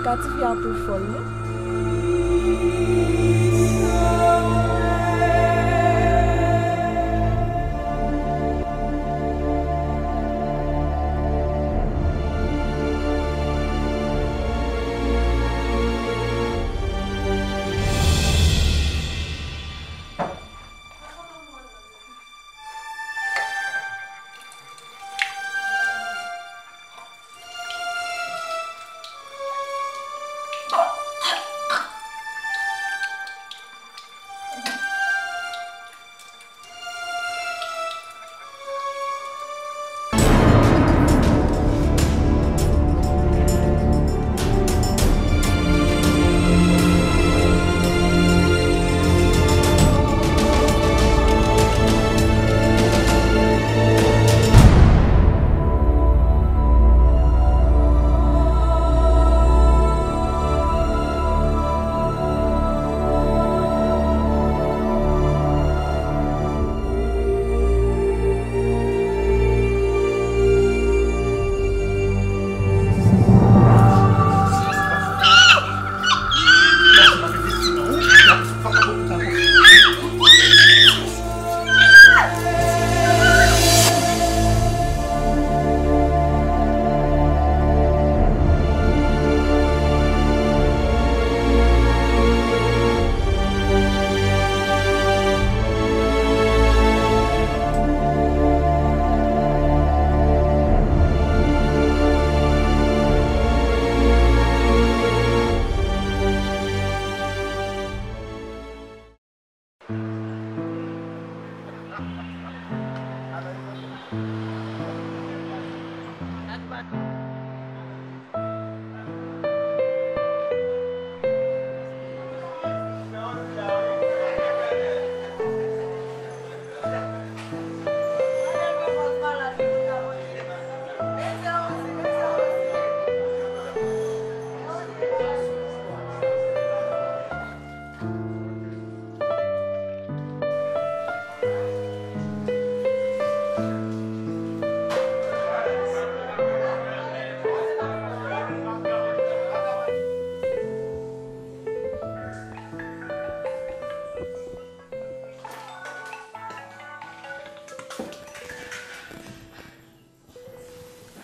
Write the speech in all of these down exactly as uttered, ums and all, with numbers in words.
Ka tifi a tou fòl non.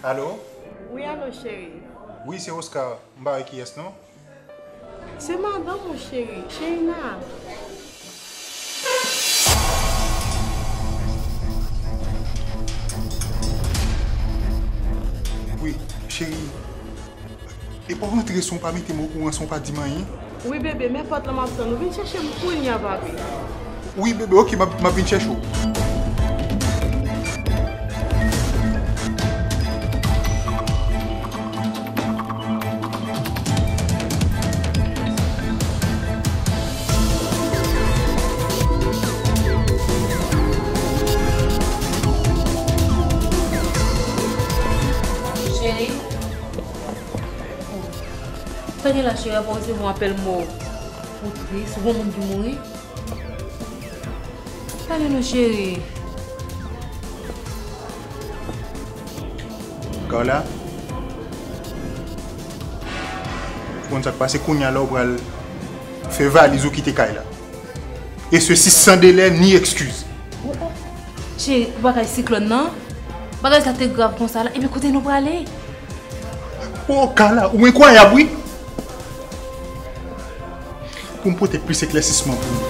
Alo? Wi, alo, cheri. Wi, se Oscar. M pa wè kiyès, non. Se madanm ou, cheri. Sheila. Wi, cheri. Epa w rantre san w pa mete m okouran, san w pa di m anyen? Wi, bebe, men pòt lan, m ap tann ou. Vin chèche m kounya, papi. Wi, bebe, oke, m ap, m ap vin chèche w. Cheri. Tande la, cheri, apa w resevwa apèl mò? Ou tris, ou gon moun ki mouri? Tande non, cheri. Carla, ou konn sa k pase, kounye a la ou pral fè valiz ou kite kay la. E sesi san delè ni ekskiz. Cheri, bagay siklòn nan, bagay sa te grav konsa la, epi kote nou prale? O, Carla, ou enkwayab, wi! Pou m pote plis eklèsisman pou nou.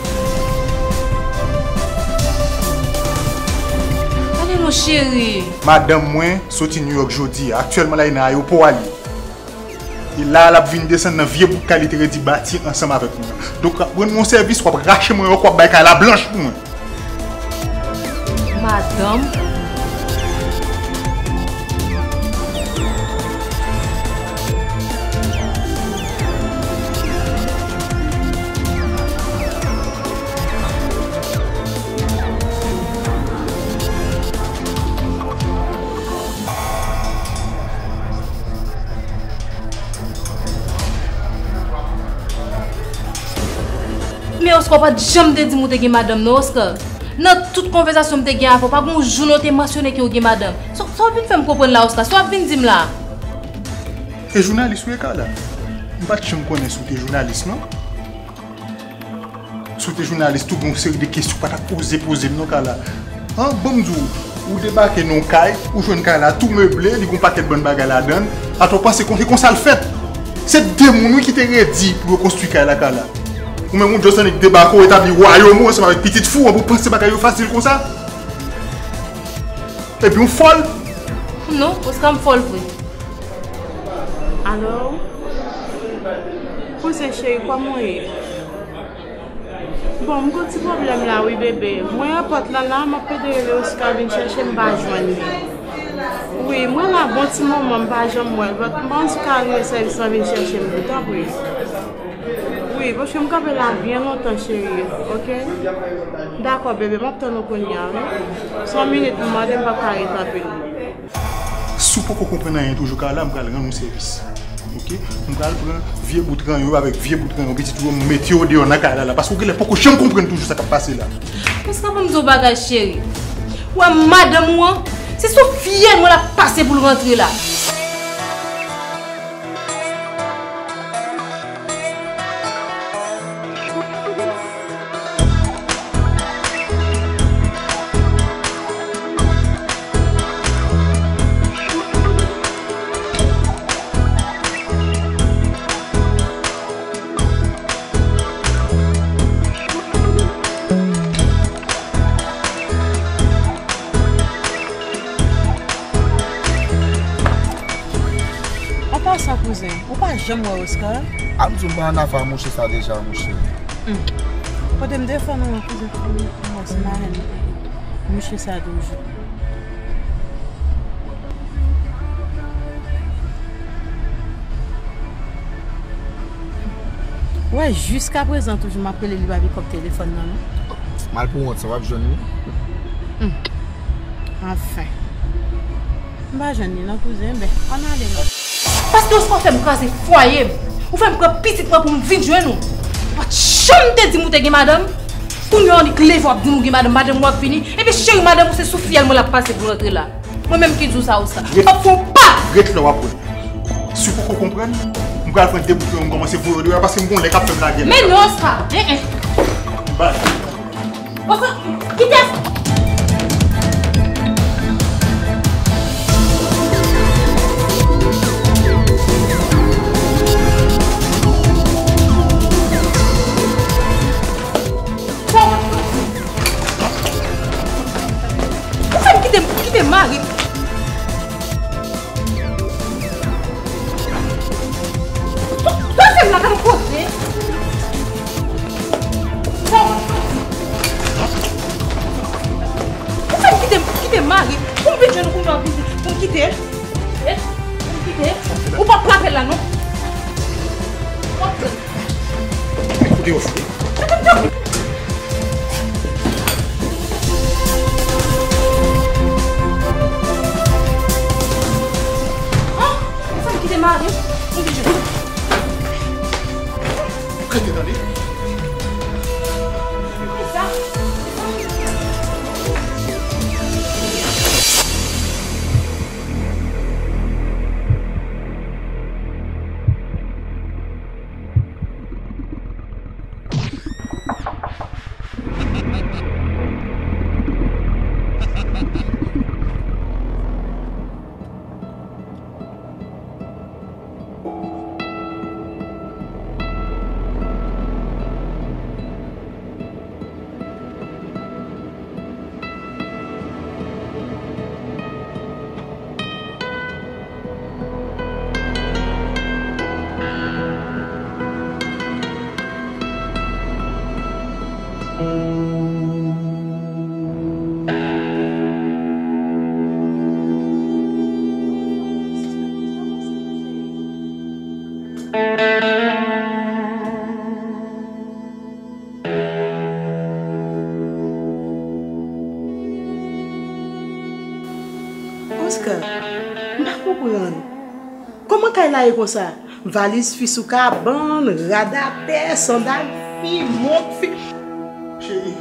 Tande non, cheri. Madanm mwen soti New York jodi a. Aktyèlman la, li nan ayewopò a li ye. E la a l ap vin desann nan vye bout kay li te redi bati ansanm avèk mwen an. Donk, w ap rann mwen yon sèvis, w ap rache mwen yo, w ap bay kay la blanch pou mwen. Madanm. Men Oscar, ou pa t janm te di m ou te gen madanm, non, Oscar. Nan tout konvèsasyon m te gen avè w, pa gen yon jou non w te mansyone ke w gen madanm. Sa, sa w ap vin fè m konprann la, Oscar? Sa w ap vin di m la? E jounalis ou ye, Carla? M pa t janm konnen si w te jounalis, non. Si w te jounalis tou, gen yon seri de kesyon w pa t ap oze poze m, non, Carla. An, ban m di w, ou debake nan yon kay, ou jwenn kay la tou meble, li gen yon pakèt bann bagay ladan l. Atò, w panse kon-, se konsa l fèt? Se de moun, wi, ki te redi pou yo konstwi kay la, Carla. Ou menm, ou just annik debake, w etabli wayòm ou ansanm avèk pitit fi w, ou panse bagay yo fasil konsa? Epi w fòl? Non, Oscar, m fòl vre. Alo? Kouzen cheri, kòman w ye? Bon, m gon ti pwoblèm la wi, bebe. Mwen nan pòt la la, m ap pede rele Oscar vin chèche m, m pa jwenn li. Wi, mwen la gon ti moman, m pa janm wè l, but m panse w ka rele sèvis lan vin chèche m tou, tanpri. Wi, paske m kanpe la byen lontan, cheri, oke? Dakò, bebe, m ap tann ou kounye a, wi. Se yon minit m mande, m p ap ka rete anpil. Si w poko konprann anyen toujou, Carla, m pral rann ou sèvis. Oke? M pral pran vye bout ranyon yo avèk vye bout ranyon pitit ou yo, m mete yo deyò nan kay la, la, paske w genlè poko janm konprann toujou sa k ap pase la. Oscar, ban m di w bagay, cheri. Ou wè madanm ou an, se sou fyèl mwen l ap pase pou l rantre la. Apa sa, kouzen, ou pa janm wè Oscar? A m di w m pa annafè a mouche sa deja, mouche. Hmm. Kote m defann ou an, kouzen, fò m, m wè si m pa jwenn mouche sa toujou. Wè, jiskaprezan toujou m ap rele li, li pa pikòp telefòn nan, non. Mal pou wont, sa w ap jwenn li. Hmm. Anfen. M pa jwenn li non, kouzen, ben, ann ale non. Paske Oscar fè m kraze fwaye m. Ou fè m pran pitit mwen pou m vin jwenn ou. Ou pa t janm te di m ou te gen madanm. Kounye a w annik leve w ap di m ou gen madanm, madanm ou ap vini. Ebyen cheri, madanm ou se sou fyèl mwen l ap pase pou l rantre la. Mwen menm ki di w sa, Oscar. Ret, m ap fè w pa. Ret la w ap wè. Si w poko konprann, m pral pran de bout ranyon m kòmanse voye yo deyò paske m gon lè k ap fè m lagè. Men non, Oscar. Enhen. Bay. Oscar, kite. Ou fè m kite, kite mari m. Ou fè m la, gade kote. Ou fè m kite, kite mari m. Pou m vin jwenn ou, pou m vin, pou m kite. Pou m kite. Ou p ap frape la, non. Ou p ap frape. Kote yo fou? An, sa m kite mari m. Mwen vin jwenn. Rete tande. Sa. Oscar, m pa konprann. Kòman kay la ye konsa? Valiz fi sou kabann, rad atè, sandal fi, mont fi. Cheri,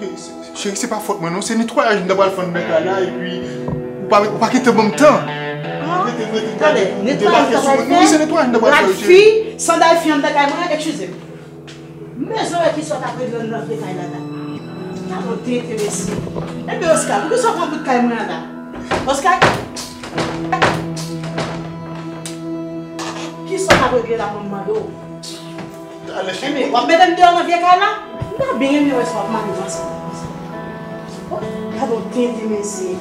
cheri, se pa fòt mwen non, se netwayaj m ta pral fè anndan kay la, epi ou pa, ou pa gentan ban m tan. Tande, netwayaj sa pral fè, rad fi, sandal fi anndan kay mwen, eskize m. M bezwen wè kisa w t ap regle anndan vye kay la la. Gade yon tenten mesye. Ebyen Oscar, poukisa w pran bout kay mwen an la? Oscar, kisa w t ap regle la pou m mande w? Ebyen, w ap mete m deyò nan vye kay la? M ta byen renmen wè si w ap mare m ansanm. Gade yon tenten mesye.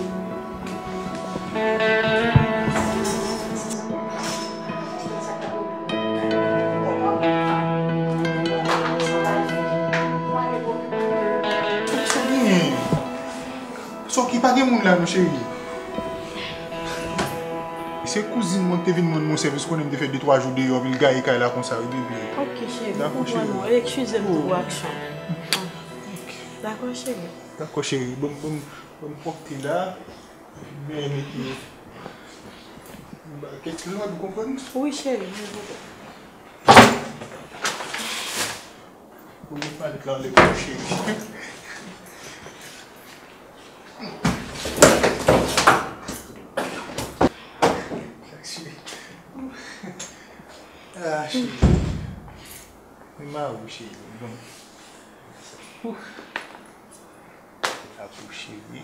Soki pa gen moun la non cheri. Se kouzin mwen ki te vin rann mwen sèvis, konnen m te fè de twa jou deyò, epi l gaye kay la konsa wi bebe. Ok cheri, m konprann ou. Eskize m pou reaksyon. Dakò cheri. Dakò cheri, ban m, ban m, ban m pwòpte la. Byen mete. Kèk ti lòd ou konprann? Wi cheri, mwen konprann. Ou met malèt la anlè pou cheri. Cheri. Ah, cheri. Mwen mari w cheri. Bon. Ouf. Apou cheri.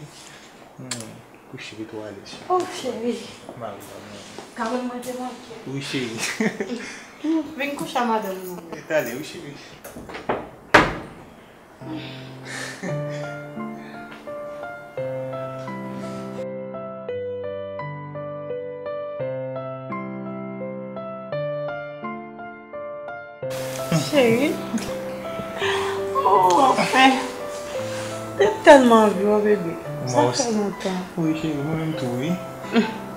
Hmm. Kouche ret ou alèz. Oh cheri. Mari pa mwen. Kabann mwen te manke. Wi cheri. Vin kouche a madanm mwen. E tale wi cheri. Cheri. Oh, anfen. Te tèlman anvi w, bebe. Sa fè lontan. Wi, cheri, mwen menm tou, wi.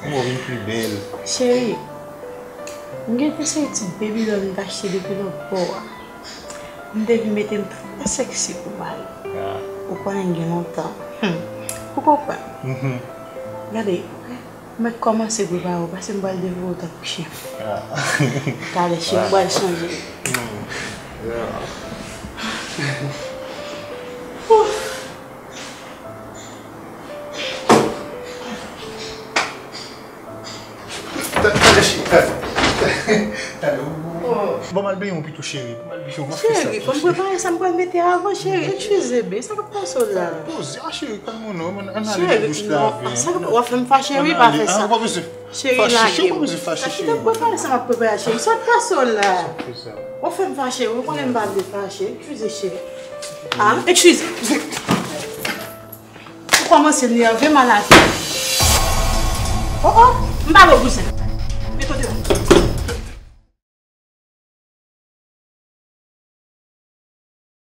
Ou vin pi bèl. Cheri, m gen te se ti baby doll m t achte depi lòt bò a. M te vin mete m trè sexy pou mari. Ou konnen m gen lontan. Hmm. Ou konprann? Gade, m mèt kòmanse prepare w, paske m pral devore w tankou chen. Talè, chen, m pral chanje. Talè, cheri, talè. Talè, ou, ou. Bon, m al benyen w pito, cheri. Cheri, fò m prepare sa m pral mete avan, cheri. Eskize, be, sa k ap pase w la? Poze, ah, cheri, kalme w non. Ann ale dous la avè m. Sa k ap, w ap fè m fache, wi, pa fè sa. Cheri, lage m. Kite m prepare sa m ap prepare, cheri. Sa k ap pase w la? W ap fè m fache, wi, ou konnen m pa vle fache. Eskize, cheri. Ah, eskize. Ou kòmanse nève m a la. Oh, oh, m pa vle w bouzen. Mete w deyò.